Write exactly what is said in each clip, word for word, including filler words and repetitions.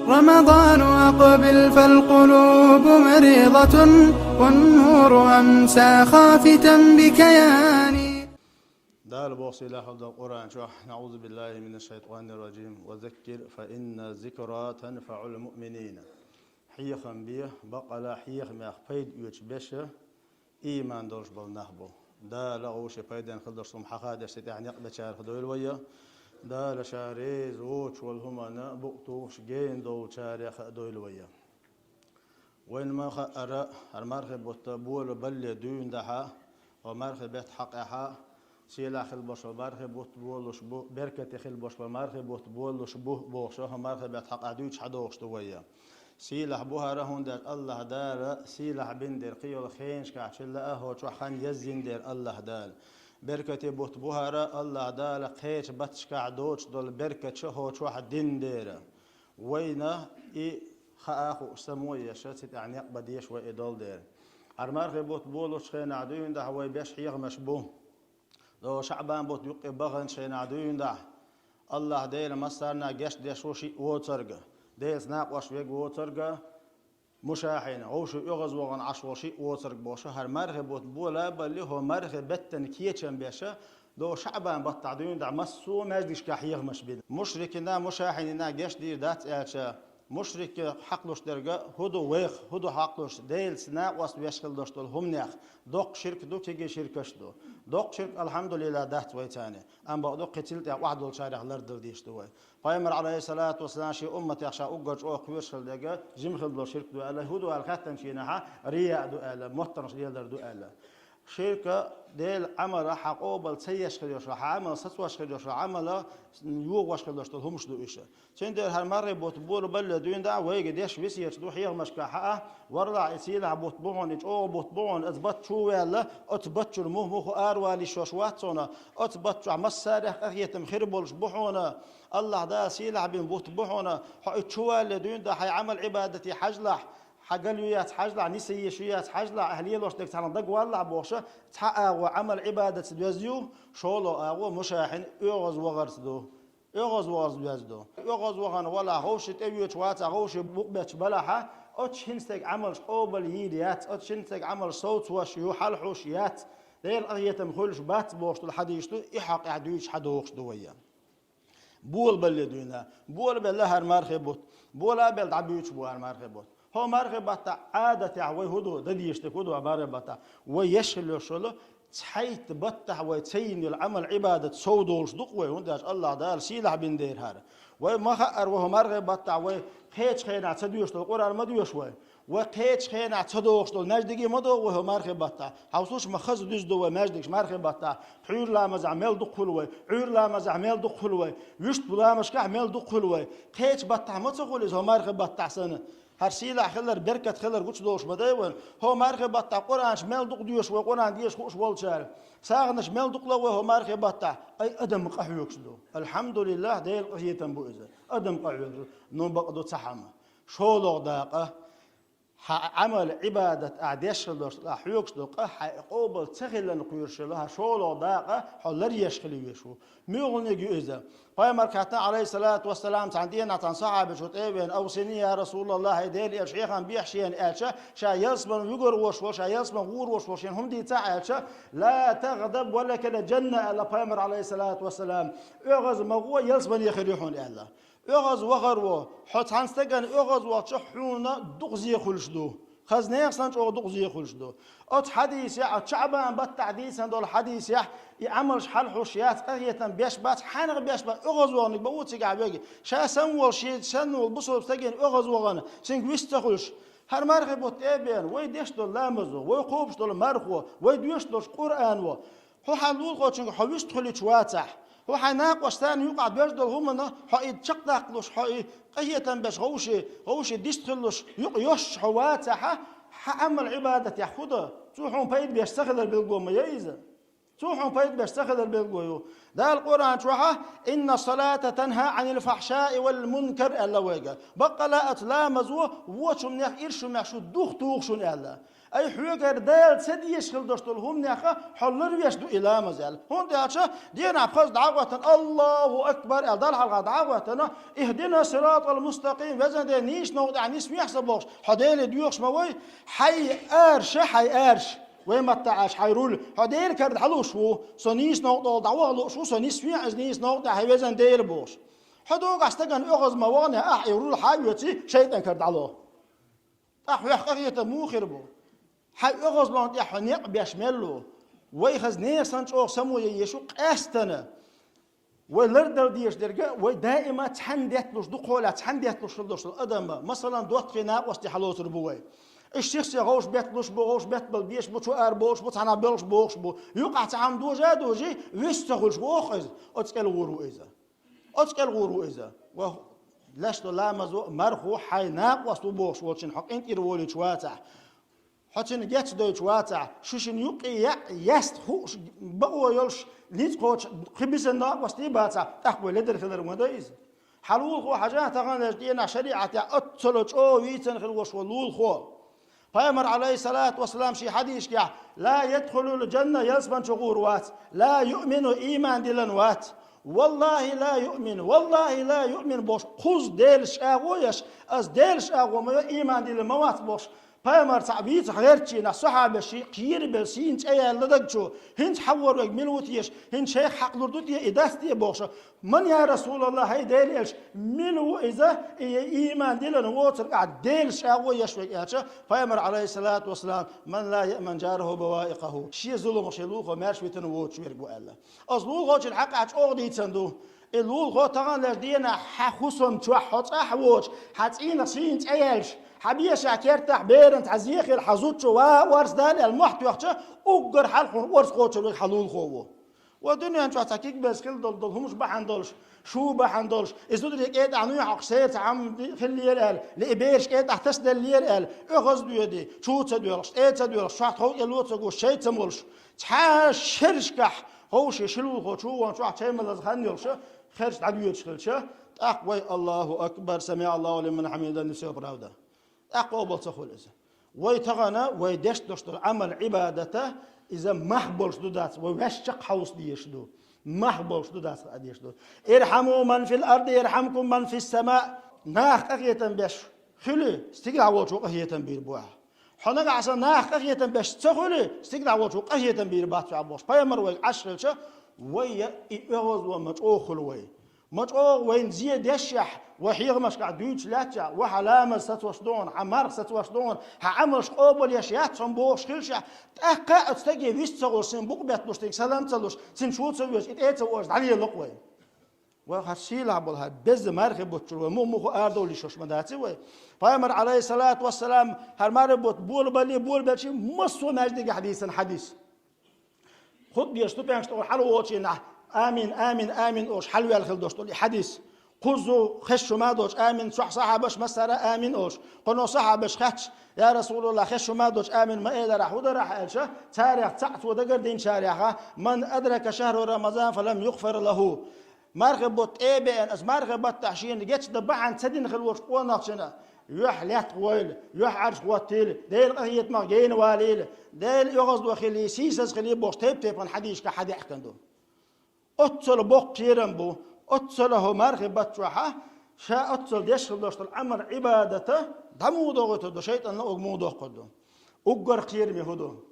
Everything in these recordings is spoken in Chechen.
رمضان أقبل فالقلوب مريضة، والنور أمسى خافتا بكياني. Дала боху сийлахь долу Къуръан чохь: «АӀузу биллахӀи минаш-шайтӀанир-ражим. Ва заккир, фа инна зикра танфаӀул муъминин». Хьехам бе, бакъала хьехамех пайда оьцуш беша, ийман долуш болу нах бу. Дала вовшийн пайденна хила долуш хӀума хьахадеш, цу тӀехь некъ бечарах дойла вай. Дала Ша реза воцуш волу хӀуманна букъ тухуш, гена долчарех а дойла вай. Вайна ма хаъара, хӀара мархи бутт болабалале дуьйна дахьа, хӀо мархи бетта хьакъехьа, сийлахь хила болуш болу мархи бутт болуш бу, беркате хила болуш болу мархи бутт болуш бу бохуш, хӀо мархи бетта хьакъехь дуьйцуш хьадогӀуш ду вай. Сийлахь бу хӀара, хӀунда аьлча АллахӀ Дала сийлахь бина дерг кхин йолу хенашкахь чулла а, хӀо чохь хан язйина дера АллахӀ Дала. Беркате бутт бу хӀара, АллахӀ Дала кхечу батташкахь доцуш долу беркат ша хӀо чохь дина дера. Вайна и хаа хууш, само еш, цу тӀехь некъ бан дезаш вай и долу дера. ХӀара мархи бутт болучу хенахь дуьйна дахьа вай беш хьехамаш бу. До ШаӀбан бутт юккъе баханчу хенахь дуьйна дахьа, АллахӀ Дела массарна гечдеш ву шиъ воцург, Делаца накъош верг воцург, мушахьин, вовшийн оьгӀазвахана Ӏаш волу шиъ воцург бохуш, хӀара мархи бутт болабалале, хӀо мархи беттан кечам беша, до ШаӀбан баттахь дуьйна дахьа массо а маьждигашкахь хьехамаш бина. Мушрикина, мушахьинина гечдийр дац аьлча, мушрикийн хьакъ луш дерг хӀун ду вайх, хӀун ду хьакъ луш, Делаца накъост веш хила долуш долу хӀуманех? Доккха ширк ду, кегий ширкаш ду. Доккха ширк, алхьамдулиллахӀ, дац вай царна. Амма бакъду, кхин цул тӀаьхьа охьадолчарех лардала дезаш ду вай. Пайхамар, Ӏалайхиссалату вассалам, шен умматех ша уггар чӀогӀа кхоьруш хилла дерг жима хилла долу ширк ду аьлла, хӀун ду аьлла хаьттинчу хенахь, рияъ ду аьлла, моттаргӀанаш леладар ду аьлла. Ширк, Делан Ӏамал хьан къобал ца еш хир йолуш, хьан Ӏамал сацош хир йолуш, Ӏамал йохош хир йолуш долу хӀумаш ду уьш. Цундела хӀара мархи бутт болабалале дуьйна дахьа вайга деш весеташ ду хьехамашкахь а, варлахь, и сийлахь бутт бу хьуна, и чӀогӀа бутт бу хьуна, оцу баттахь чу ваьлла, оцу баттахь чуьра мух-муха аравалийш йолуш вац хьуна, оцу баттахь чохь массарех къахетам хир болуш бу хьуна, АллахӀ Дала сийлахь бина бутт бу хьуна, хьо и чу валале дуьйна дахьа хьайн Ӏамал-Ӏибадате хьажалахь, хьан гал ю яц хьажалахь, ниса еш ю яц хьажалахь, ахь лелош дерг цхьанна дагавалалахь бохуш, цхьа агӀо Ӏамал-Ӏибадатца доьзна ю, шолгӀа агӀо мушахьин оьгӀазвахарца ду. ОьгӀазвахарца доьзна ду. ОьгӀазвахана валахь, вовшийн тӀевоьдуш вацахь, вовшийн букъ бетташ балахь, оцу шина стеган Ӏамалш къобал йийр яц, оцу шина стеган Ӏамалш совцош ю, хьалхьуш яц, Делан къахетам хуьлуш бац бохуш долу хьадисаш ду, и хьокъехь дуьйцуш хьадогӀуш ду вай. Болабалале дуьйна. Болабелла хӀара мархи бутт. Болабелла дӀабуьйцуш бу хӀара мархи бутт. ХӀо мархи баттахь Ӏадатехь вай хӀун ду, дан дезаш дерг хӀун ду хӀара мархи баттахь? Вай еш хила йолуш йолу цхьайтта баттахь вай ца йина йолу Ӏамал-Ӏибадат сов долуш ду-кх вай, хӀунда аьлча АллахӀ Дала сийлахь бина дера хӀара. Вай ма хаъара, вай хӀо мархи баттахь вай кхечу хенахь ца доьшуш долу Къуръан ма доьшу вай. Вай кхечу хенахь ца догӀуш долу маьждиге ма догӀу вай хӀо мархи баттахь. Хьовсуш, ма хаза дуьзна ду вай маьждигаш мархи баттахь. Пхьуьйра ламазехь мел дукха хуьлу вай, Ӏуьйра ламазехь мел дукха хуьлу вай, вуьшта ламазашкахь мел дукха хуьлу вай. Кхечу баттахь ма ца хуьлу иза хӀо мархи баттахь санна. ХӀара сийлахь хилар, беркат хилар гучудолуш ма дай вайна. ХӀо мархи баттахь Къуръанаш мел дукха доьшу вай, Къуръан деша хууш волчара. СагӀанаш мел дукха ло вай хӀо мархи баттахь. Ай, адам къахьоьгуш ду. АлхьамдулиллахӀ, Делан къахетам бу иза. Адам къахьоьгуш ду. Ну, бакъду цхьа хӀума. ШолгӀа дакъа. Хьан Ӏамал-Ӏибадат ахь деш хила долуш, ахь хьоьгуш долу къа хьайн къобал ца хиларна кхоьруш йолу хьан шолгӀа дакъа хьо ларъеш хила везаш ву. Муьлханиг ю иза? Пайхамарга хаьттина, Ӏалайхиссалату вассалам, цхьана дийнахь цхьана сахьабичо тӀе а веана: «Авсинии, я Расулаллахь, ай Делан элча, хьехам бехьа шена», — аьлча, ша ялсамане вуьгур волуш волу, ша ялсамане гӀур волуш волу шена хӀума дийцахь аьлча, «ла тагӀдаб ва лакал жанна», — аьлла Пайхамара, Ӏалайхиссалату вассалам. ОьгӀаз ма гӀо, ялсамане хир ю хьуна аьлла. ОьгӀаз вахар ву, хьо цхьана стагана оьгӀаз вахча хьуна дукха зе хуьлуш ду. Хаза нехан санна чӀогӀа дукха зе хуьлуш ду. Оцу хьадисехь, оцу ШаӀбан баттахь дийцина долу хьадисехь, и Ӏамалш хьалхьуш яц, къахетам беш бац, хьанах беш бац, оьгӀаз ваханиг бан ву цигахь вега. Ша санна волу, шен санна волу бусалба стагана оьгӀаз вахана, цуьнга вист ца хуьлуш. ХӀара мархи бутт тӀе а беана, вай деш долу ламазо, вай кхобуш долу мархо, вай доьшуш долчу Къуръано, хьо хьан лулахочуьнга хьо вуьшта хуьлуьйтуш вацахь, хьо хьайн накъош царна юкъахь доьжна долу хӀуманна хьо и чекхдаккхалуш, хьо и къахетам беш вовшийн, вовшийн дист хилалуш юкъа йоьшуш хьо вацахь, хьан Ӏамал-Ӏибадатех хӀун дан? Цо хьуна пайда беш ца хилар билгало ма ю иза. Цо хьуна пайда беш ца хилар билгало ю. Дала Къуръан чохь: «Инна салата танхьа Ӏанил фахьшаи вал мункар», — аьлла вайга. Баккъала оцу ламазо вочу хӀуманех, ирчу хӀуманех шу дух туху шуна аьлла. Ай, хьоьгара Дала ца дезаш хила долуш долу хӀуманех хьо ларвеш ду и ламаз аьлла. ХӀунда аьлча дийнахь пхаза дӀа а гӀоьттина, «Аллаху акбар» аьлла, Далла хьалха дӀа а гӀоьттина, «Ихдина сиратал мустакъим», везан Дела, нийса новкъа тӀехь нисвехьа сан бохуш, хьо Деле доьхуш ма вай, хьайн араша, хьайн араша, вай маттахь аьлча, хьайн руль, хьо Делан кара дӀалуш ву, со нийса новкъа тӀехула дӀаваха лууш ву, со нисвехьа иза нийса новкъа тӀехь, хьайн везан Дела бохуш. Хьо догахь стагана оьгӀаз ма вахана, ахь и руль хьан а йоьций, шайтӀан кара дӀало. ТӀаккха хьоьх къахетам муха хир бу? Хьайн оьгӀазлонна тӀехь хьо некъ беш мел ву? Вай хаза нехан санна чӀогӀа само ян езаш ву къаьстина. Вай лардала дезаш дерг а, вай даима цхьаьна детталуш, дукхахьолахь цхьаьна детталуш хила долуш долу адам, масалан, доттагӀий, накъостий хьалоцур бу вай. Уьш сих-сиха вовшах бетталуш бу, вовшах беттабала безаш бу, чу-ара бохуш бу, цхьана белхаш бохуш бу. Юкъахь цхьа хӀума дожа а дожий, вист ца хуьлуш воху иза, оцу кӀел гӀур ву иза. Оцу кӀел гӀур ву иза. Ва лаьш долу ламазо а, мархо а хьайн накъост ву бохуш волчун хьо къинтӀера волуьйтуш вацахь, хьо цуьнан гечдойтуш вацахь, шу шина юккъе яа, яста хууш, бакъо йолуш, ницкъ кхочуш, кхин бисина накъостий а бацахь, тӀаккха вай ледара хилар ма дай иза. Хьан лулахо хьажахь, тахана лежа дийнахь шариӀатехь оццула чӀогӀа вийцина хир волуш волу лулахо. Пайхамар, Ӏалайхиссалату вассалам, шен хьадисехь: «Ла ядхулул джанна», ялсамани чу гӀур вац, «ла юъмину», ийман диллина вац. «Валлахи, ла юъмин, валлахи, ла юъмин», бохуш, кхузза Делан чӀагӀо еш, аса Делан чӀагӀо ма йо, ийман диллина ма вац бохуш, пайхамар цхьаъ вийцахь гӀертачийнахь, сахьабаша шиъ кхерабелла сийна цӀе яьлла даг чу, хӀинца хьан вор вайга мила ву теша, хӀинца шайх хьакхалур ду те, и дац те бохуш, «Ман я Расулаллах, хьай Делан элча, мила ву иза, и ийман диллина воцург ахь Делан чӀагӀо еш верг?» аьлча, пайхамар, Ӏалайхиссалату вассалам: «Ман ла яъман джараху баваикъаху». Шен зуламах шен лулахо маьрша витина воцуш верг ву аьлла. Оцу лулахочун хьакъехь чӀогӀа дийцина ду. И лулахо тахана лежа дийнахь хьан хӀусам чохь хьо цӀахь а воцуш, хьан цӀийнах сийна цӀе яьлча, хьан бешахь кертахь беран цхьа зе хилла, хьан зудчо ва орца дала аьлла мохь тоьхча, уггар хьалха хьуна орца кхочур верг хьан лулахо ву. Ва дуьнен чохь цхьа киг беза хила долу, долу хӀумаш бахьана долуш, шу бахьана долуш, и зударий кӀетӀахь нуй хьокхуш, церан цхьа Ӏам хиллера аьлла, ле и бераш кӀетӀахь тасаделлера аьлла, оьгӀаз а доьдий, чу ца доьлхуш, тӀе ца доьлхуш, шортта хӀокху ло ца гуш, шай ца молуш, цхьа шерашкахь ховший ши лулахо чу вон чохь чай ма лаза хан йолуша, херч дӀадоьдуш хилча, тӀаккха вай: «Аллаху акбар, самиӀаллаху лиман хьамида», не всё правда. ТӀаккха къобал ца хуьлу иза. Вай тахана, вай деш долуш долу Ӏамал, Ӏибадата, иза мах болуш ду дац, вай ваьш чекх хьовса дезаш ду. Мах болуш ду дац хаа дезаш ду. «Ирхьаму ман фил арди, ирхьамкум ман фис сама». Нах къахетам беш хуьлий, стигал волчо къахетам бийр бу ахь. Хьо нагахь сан нах къахетам беш ца хуьлий, стигал волчо къахетам бийр бац ахь бохуш. Пайхамар вайга Ӏаш хилча, вай я и оьгӀазло ма чӀогӀа хуьлу вай. Ма чӀогӀа вайна зе дешшехь, вай хьехамашкахь дуьйцуш лаьтташехь, ва хьан ламаз сацош догӀун, хьан марха сацош догӀун, хьан Ӏамалш къобал еш яц хьуна бохуш хилчахь, тӀаккха а оцу стаге вист ца гӀуш, цуьнан букъ бетталуш, цуьнга салам ца луш, цуьнан чу ца везаш, и тӀе ца вожаш, дӀалело-кх вай. Вай хӀара сийлахь болу хӀара беза мархи бутт чуьра вай муха-муха арадовла йиш йолуш ма даций вай. Пайхамар, Ӏалайхиссалату вассалам, хӀара мархи бутт болабаллий, болабелчий, массо а маьждигехь дийцина хьадис. Хутбе ступенчу тӀехула хьалаволчийнахь: «Амин, амин, амин», – олуш хьалаваьлла хила долуш долу и хьадис. Кхузза хезаш хӀума а долуш амин, чохь сахьабаш массара а амин олуш. Кхунах сахьабаш хаьтташ: «Я Расулаллах, хезаш хӀума а долуш амин ма эларахь, хӀун дарахь?» – аьлча, царех цхьаъ, цо дагардинчарех: «Ман адрака шахра Рамазан, фалам югфар лаху». Мархи бутт тӀе а беана, аса мархи баттахь шена гечдан бахьана ца дина хила волчу къонахчунна юьхь лаьтта гӀойла, юьхь Ӏаьржа хӀоттийла, Делан къахетамах гена валийла, Делан оьгӀазло хилий, сийсаз хилий бохуш, тайп-тайпана хьадисашкахь хьадеана ду. Оццула боккха кхерам бу, оццула хӀо мархи баттахь, ша оццула деш хила долуш долу Ӏамал, Ӏибадата дӀа муха дохуьйтур ду, шайтӀанна ог муха дохкур ду? Уггар кхераме хӀун ду?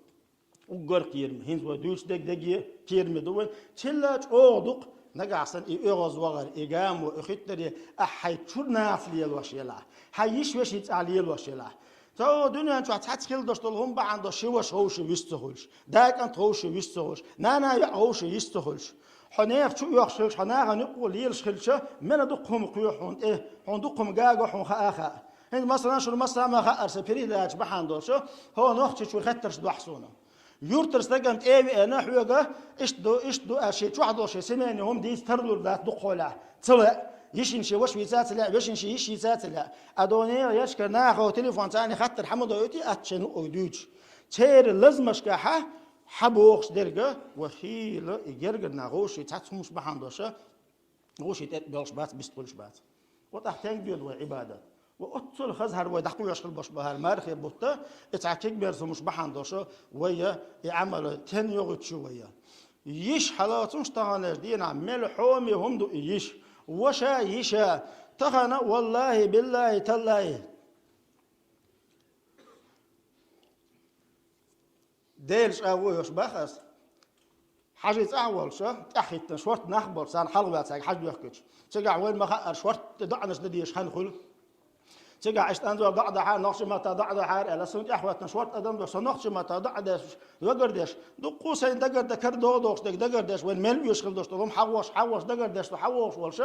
Уггар кхераме, хӀинца вай дуьйцу дерг дерриге кхераме ду вайн. Цул а чӀогӀа ду-кх, нагахь санна и оьгӀаз вахар, и гамо, и хиттаре ахь хьайн чуьра нахаца лелош елахь, хьайн йиша-вешин цӀахь лелош елахь. Цо дуьнен чохь цхьацца хила долуш долу хӀума бахьана долуш ши ваша ховший вист ца хуьлуш, да-кӀант ховший вист ца хуьлуш, нана-йоӀ ховший йист ца хуьлуш. Хьо нехан чу оьхуш хилча, хьо нахана юкъа лелаш хилча, мел дукха хӀума кхоьхьу хьуна тӀе, хьуна дукха хӀума гага хьуна хаа а хаьа. ХӀинца, масалан, шуна массарна а хаьара сан передача бахьана долуш, хӀо Нохчийчуьра хеттарш дохьу суна. Юьртара стагана тӀе а веана, хьоьга иштта ду, иштта ду аьлла, шен чохь долу шен семейный хӀума дийца тарлур дац дукхахьолехь. Ца лаьа, йишин шен ваша вийца а ца лаьа, вешин шен йиша йийца а ца лаьа. Ткъа донера яшкара нахах телефон царна хаттар хьан ма доуьйтий, атта шайн луъург дуьйцуш. Церан лазамашкахь хьан бохуш дерг а, ва хийла и гергара нах вовший цхьацца хӀумаш бахьана долуш, вовший тӀе а боьлхуш бац, бист хуьлуш бац. Ва тӀаккха стенга доьду вай Ӏибадат? Ва оццул хаза хӀара вай дӀакхоьхьуш хила болуш бу хӀара мархий бутт, и цхьа кегаберза хӀумаш бахьана долуш вай и Ӏамал тен йогӀуьйтуш ю вай. Йиш хьалоцуш таханлерчу дийнахь мел хьоме хӀума ду и йиш. Ваша, йиша, тахана, валлахӀи, биллахӀи, таллахӀи. Делан чӀагӀо йолуш баха ас. Хьажий цӀахь волуш, тӀаьхьахӀиттина шорта нах болуш, царна хьалхаваьлла цаьрга хьажа доьхкича. Цигахь вайна ма-хаъара шортта доӀанаш дан дезаш хан хуьлу. Цигахь аша тӀанзор доӀа дахьара, нохчийн маттахь доӀа дахьара аьлла, суна тӀаьхьахӀоьттина шортта адам долуш, со нохчийн маттахь доӀа деш, дагардеш, дуккха а сайн дагардан кара догӀу дохуш дерг дагардеш, вайна мел оьшуш хила долуш долу хӀума хьахош, хьахош, дагардеш, со хьахош волуш,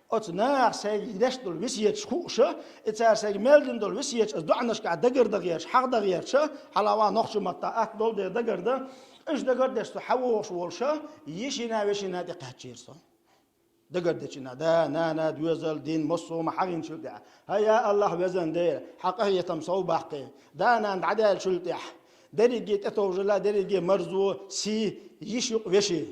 оцу наха сайга деш долу весеташ хууш, и цара сайга мел дина долу весеташ аса доӀанашкахь дагардан гӀерташ, хьахдан гӀерташ, хьала ван нохчийн маттахь атта долу дела дагардан, уьш дагардеш со хьахош волуш, йишина, вешина тӀекхаьчнера со. Дагардечина, да, нана, доьзал, дин, массо а хӀума хьахийначул тӀаьхьа. ХӀай, я АллахӀ, везан Дела, хьан къахетам сов баккхий. Да, нана дӀадаьллачул тӀаьхьа. Дерриге тӀетовжийла, дерриге марзо, сий, йиш юкъа вешин.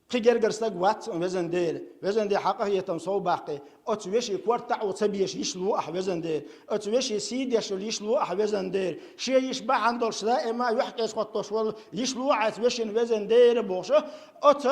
Кхин гергара стаг вац, везан Дела. Везан Дела, хьан къахетам сов баккхий. Оцу вешин корта а ца беш йиш ло ахь, везан Дела. Оцу вешин сий деш йолу йиш ло ахь, везан Дела. Шен йиш бахьана долуш даима юьхькӀеж хӀоттош волу йиш ло ахь оцу вешин, везан Дела, бохуш. Оцу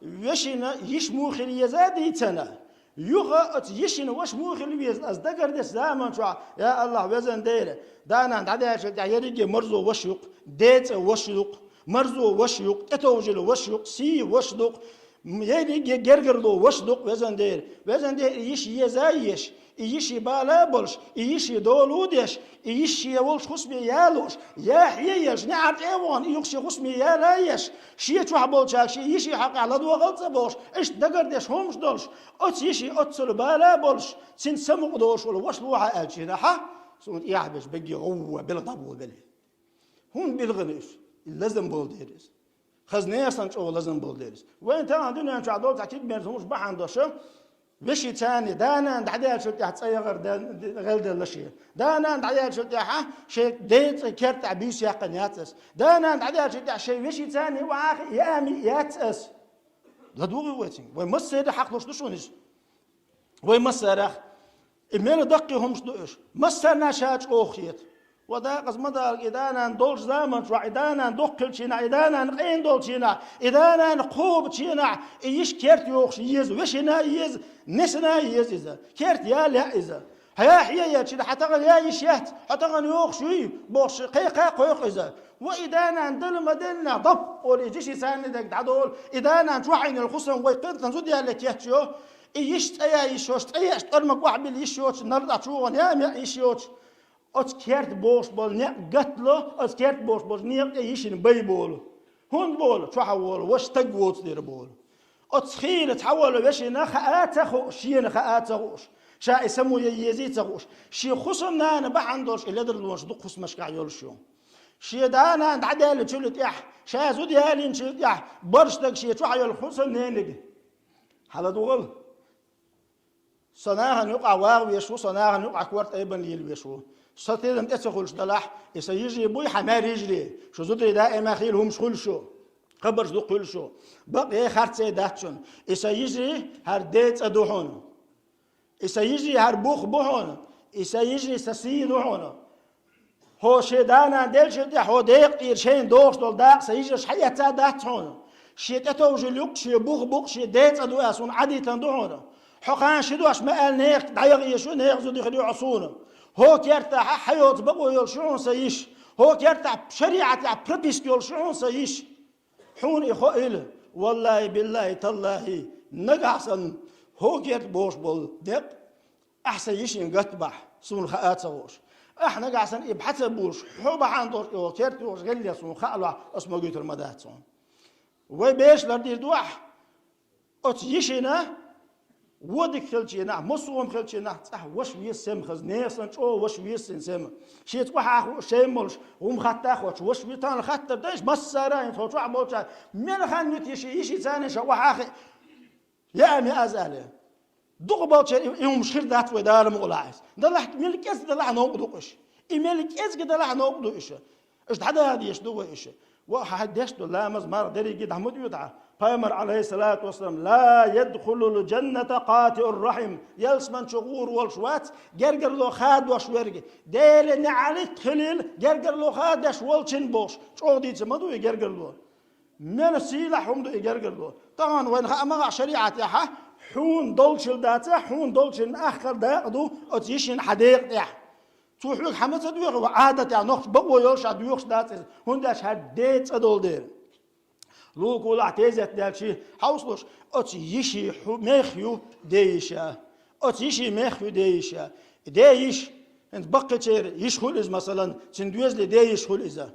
вешина йиш муха хила еза дийцина. Юха оцу йишина ваша муха хила веза, аса дагардечу заман чохь, я АллахӀ, везан Дела, да-нана дӀадаьллачул тӀаьхьа ерриге марзо ваша юкъа, ден цӀа ваша юкъа, марзо ваша юкъа, тӀетовжийла ваша юкъа, сий ваша дукъа, ерриге гергарло ваша дукъа, везан Дела. Везан Дела, и йиш еза а еш, и йишин бала а болуш, и йишин долу а деш, и йиш шен волчу хӀусаме ялош, я хьеелаш, неӀар тӀе а вахана, и юха шен хӀусаме яла а еш, шен чохь болчаьрга шен йишин хьокъехь ладогӀал а ца бохуш, иштта дагардеш хӀуманаш долуш, оцу йишин оццул бала а болуш, цуьнан самукъа долуш волу ваша ло хьан аьллачу хенахь, суна тӀехьа беш бегге гӀовгӀа белха дӀаболабелла. ХӀунда билггина уьш? И лазам болу дела иза. Хаза нехан санна чӀогӀа лазам болу дела иза. Вайн тахана дуьнен чохь долу цхьа кегаберза хӀумаш бахьана долуш, вешин царний, да-нана дӀадаьллачул тӀаьхьа цӀа яхар гӀелделла шен. Да-нана дӀадаьллачул тӀаьхьа шен ден цӀа керта тӀехь буьйса яьккхина яц аса. Да-нана дӀадаьллачул тӀаьхьа шен вешин царний охьа а хиъна яа а яц аса. ЛадугӀий вай цуьнга? Вай массеран хьакхалуш ду шуна иза? Вай массарах и мел даккхий хӀумаш ду уьш. Массарна ша чӀогӀа хета. Ва дакъаза ма дала, и да-нана долчу заман чохь, и да-нана доккха хилчийнахь, и да-нана къена долчийнахь, и да-нана кхобучийнахь, и йиш керта йохуш еза, вешина а еза, несана а еза иза. Керта яла яа иза. Хьан хьеелчина, хьан тахана яа йиш яц, хьо тахана йохуш юй, бохуш, кхайкха а кхойкху иза. Ва и да-нана дала ма-деллинехь, доп олу и йишин царний дерг дӀадолу, и да-нана чохь Ӏийна йолу хӀусам вай кхетта зуда яьлла кечйо. И йиш цӀа яа йиш йоцуш, цӀа еъча тӀормаг охьабилла йиш йоцуш, нарла чу вахана яа меъ йиш йоцуш. Оцу керта бохуш болу некъ гатло, оцу керта бохуш болчу некъа тӀе йишина бай болу. ХӀунда болу? Чохь волу ваша стаг воцу дера болу. Оцу хийла цхьа волу вешина хаа ца хууш, шена хаа ца хууш, ша и само ян езий ца хууш, шен хӀусамнана бахьана долуш и ледарлонаш дукха хӀусамашкахь йолуш ю. Шен да-нана дӀадаьллачул тӀаьхьа, ша зуда ялийначул тӀаьхьа, барх стаг шен чохь йолу хӀусамнениг хьаладугӀал. Со нахана юкъахь вагӀа веш ву, со нахана юкъахь корта айбан лийла веш ву. Со тидам тӀе ца хуьлуш далахь, и сан йижарий буй хьан маьрша йижарий, шу зударий даима хийла хӀумаш хуьлу шу, хабарш дукха хуьлу шу. Бакъ е харц е дац шуна, и сан йижарий хӀара ден цӀа ду хьуна. И сан йижарий хӀара бух бу хьуна, и сан йижарий сан сий ду хьуна. ХӀо шен да-нана деллачул тӀаьхьа хӀо декъа тӀера шайна догӀуш долу дакъа сан йижарша хьаэцна дац хьуна. Шен тӀетовжийла юкъ, шен бух букъ, шен ден цӀа ду аьлла суна Ӏадийтина ду хьуна. Хьо кхана ши дош ма аьлла, нехан дӀаяха езаш ю, нехан зуда хир ю хьо суна. ХӀо кертахь хьан йоцу бакъо йолуш ю хьуна сан йиш. ХӀо кертахь шариӀатехь прописка йолуш ю хьуна сан йиш. Хьуна и хоийла, валлахӀи, биллахӀи, таллахӀи, нагахь санна хӀо керта бохуш болу некъ ахь сан йишина гатбахь, суна хаа ца хууш. Ахь нагахь санна и бӀаь ца бузуш, хьо бахьана долуш и хӀо керта йохуш гӀелле суна хаалахь, ас магуьйтур ма дац хьуна. Вай бераш лардийр ду ахь, оцу йишина, вон дика хилчийнахь, массо а хӀума хилчийнахь, цӀахь ваша веза сема хаза, нехан санна чӀогӀа ваша веза сема. Шеца охьа а хууш, шайн молуш, хӀума хатта а хоттуш, ваша веза, тахана хаттар дайша массара а, хӀинца хьо чохь болчара, мел хан витий шен йишин царний ша охьа а хиъна. Яа ма яа аза аьлла. Дукха болчара и, и хӀумаш хир дац вай Дала мукъалахь иза. Далахь, мел кӀезиг далахь новкъа ду уьш. И мел кӀезиг далахь новкъа ду уьш. Уьш дӀадаха дезаш ду вай уьш. Ва хьан деш ду ламаз, марха дерриге дӀа ма доьду хьан. Пайхамар, Ӏалайхиссалату вассалам: «Ла ядхулул джанната къатиӀур рахьим». Ялсман чу гӀур волуш вац гергарло хадош верг. Делан неӀалт хилийла гергарло хадош волчун бохуш. ЧӀогӀа дийца ма ду и гергарло. Мел сийлахь хӀума ду и гергарло. Тахана вайна хаа ма хаьа шариӀатехь, хьуна долчул даца, хьуна долчул ахкхар дакъа ду оцу йишина хьан декъа тӀехь. Цо хьоьга хьан ма ца доьху, ва Ӏадатехь нохча бакъо йолуш а доьхуш дац иза, хӀунда аьлча хӀара ден цӀа долу дела. Лулахь тезет даьлчи хьовсалуш, оцу йиши хьу мех ю ден йиша. Оцу йиши мех ю ден йиша. Ден йиш, хӀинца баккхийчеран йиш хуьлу иза, масалан, цуьнан доьзалийн ден йиш хуьлу иза.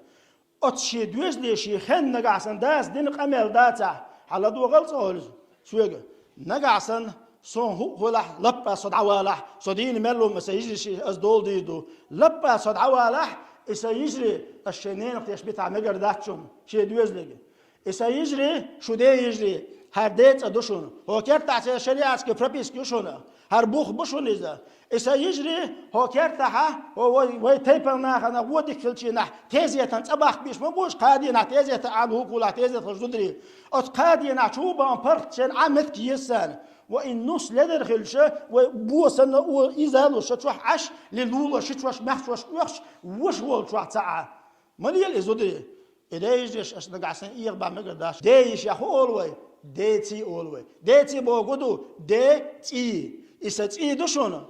Оцу шен доьзалийн шен хенна нагахь санна дас дина къамел дацахь, хьан ладогӀал цӀа олу иза соьга. Нагахь санна, суна хӀуъа хуьлахь, лаппа со дӀавалахь, со дийна мел ву сан йижарий, аса дола дийр ду. Лаппа со дӀавалахь, и сан йижарий, аса шен ненах теш битахь мегар дац шуна, шен доьзалиг. И сан йижарий, шу ден йижарий, хӀара ден цӀа ду шуна. ХӀокху кертахь церан шариатский прописка ю шуна. ХӀара бух бу шуна иза. И сан йижарий, хӀокху кертахьа, хӀо вай, вай тайпана нахана гӀо дика хилчийнахь, тезетан цӀа бахка беш ма бу уьш, кхаа дийнахь тезетан Ӏан хӀуъа хуьлахь, тезет хилча зударий. Оцу кхаа дийнахь чу бан паргӀат шен Ӏан меттиг еза царна. Ва и нус ледар хилча, вай бо санна, о, иза луш, ша чохь Ӏаш, ли луло ши чош, мах чош оьхуш, ваша волчохь ца Ӏа. Ма лела и зударий. И ден йижарий, аш нагахь санна эгӀа бан мегар дац. Ден йиша хӀун олу вай? Ден цӀий олу вай. Ден цӀий бохург ду, ден цӀий. И сан цӀий ду шуна.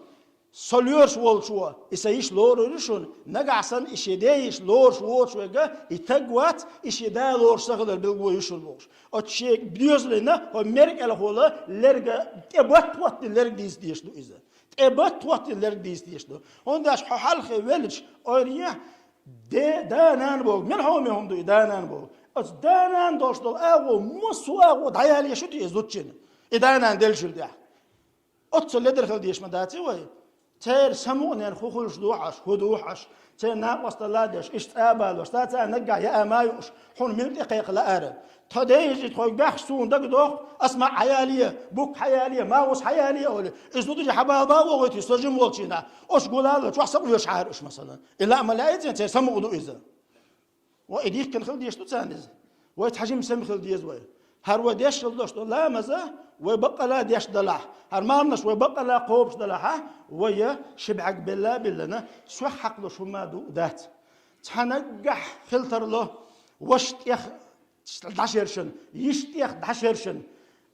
Со лоьруш волчо, и сан йиш лорур ю шуна. Нагахь санна и шен ден йиш лоруш воцуш верг, и таг вац, и шен да лоруш ца хилар билгало ю шуна бохуш. Оцу шен доьзална хӀо мер кӀелхула лерга тӀе батт-хӀоттина лерг дийца дезаш ду иза. ТӀе батт-хӀоттина лерг дийца дезаш ду. ХӀунда аьлча хьо хьалхе веллачу ойране де, да-нана боху. Мел хьоме хӀума ду и да-нана боху. Оцу да-нана долуш долу агӀо, массо а агӀо дӀаялийша ю те иза зудчунна, и да-нана деллачул тӀаьхьа. Оццул ледар хила дезаш ма дац и вай. Церан самукъаненна хӀун хуьлуш ду хьожуш, хӀун ду хьожуш, церан накъосталла деш, иштта цӀа а балош, цара наггахь яа ма юуш, хьуна мила тӀекхайкха лаара. Тхо ден йижарий тхоьга баьхча суна дага доху, ас ма хьаялае, букка хьаялае, магӀуш хьаялае олий. Иза зударий хьабала ма а вохуьйтий, со жима волчийнахь, оцу гулалла чохь са къоьшахьара уьш, масалан. И лаа ма лаьий церан, церан самукъа ду иза. Ва и дихкина хила дезаш ду царна иза. Вай цхьа жима сема хила деза вай. ХӀара вай деш хила долуш долу ламаза вай баккъала деш далахь, хӀара марханаш вай баккъала кхобуш далахьа, вай я ши бӀаьрг белла а биллина, сох хьакхалуш хӀума а ду а дац. Цхьа наггахь хила тарло, ваша тӀех дӀашершина, йиша тӀех дӀашершина.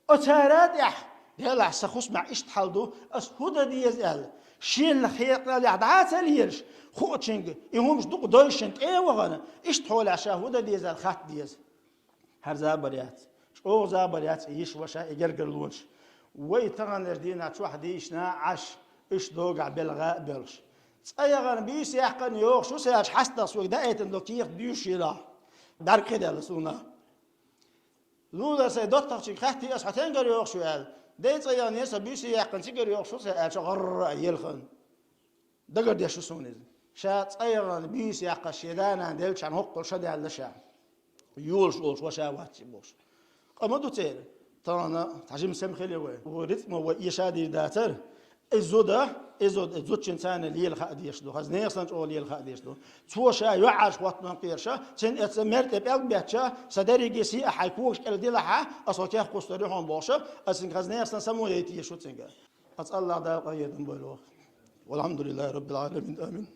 Оцара тӀехь, делахь, сан хӀусамехь иштта хьал ду, ас хӀун дан деза аьлла, шена хетараллехь дӀа а ца лелаш, хуучуьнга, и хӀумаш дукха дойшина тӀе а вахана, иштта хьолехь ша хӀун дан деза аьлла хатта деза. ХӀара забар яц. ЧӀогӀа забар яц и йиша-ваша, и гергарлонаш. Вай таханлерчу дийнахь чохь дийшина Ӏаш, уьш догахь белгӀа а беллаш. Цкъа яхана буьйса яьккхина йогӀуш ву сан аьлча, хьастагӀа соьга даийтина долу кехат буьйш елахь. БӀаьрг кхиаделла суна. Лулара сайн доттагӀчуьнга хаьттий ас, хьо стенгара йогӀуш ву аьлла. Ден цӀа яхана, сан буьйса яьккхина цигара йогӀуш ву сан аьлча, гӀарра а елхана. Дагардеш ву суна иза. Ша цкъа яхана буьйса яьккхина шен да-нана деллачхьана хӀоккхул ша даьлла ша. Йолуш волуш ваша вац и бохуш. Къа ма ду церан. Тахана цхьа жима сема хили вай. Вай рицкъ ма вай эша дийр дацара. И зуда, и зуда, и зудчун царна лела хаа дезаш ду. Хаза нехан санна чӀогӀа лела хаа дезаш ду. Цо ша йоӀарш хӀоттаман кхерша, цуьнан эца мер тӀе пӀелг бетташа, сан дерриге сий а хьайн когаш кӀел дилахьа, аса хьо кех кхуссур ю хьуна бохуша, аса цуьнга хаза нехан санна само яйта езаш ву цуьнга. Аса Аллах Дала къахетам бойла ваха. Валхьамдулиллахи Раббил Ӏаламин. Амин.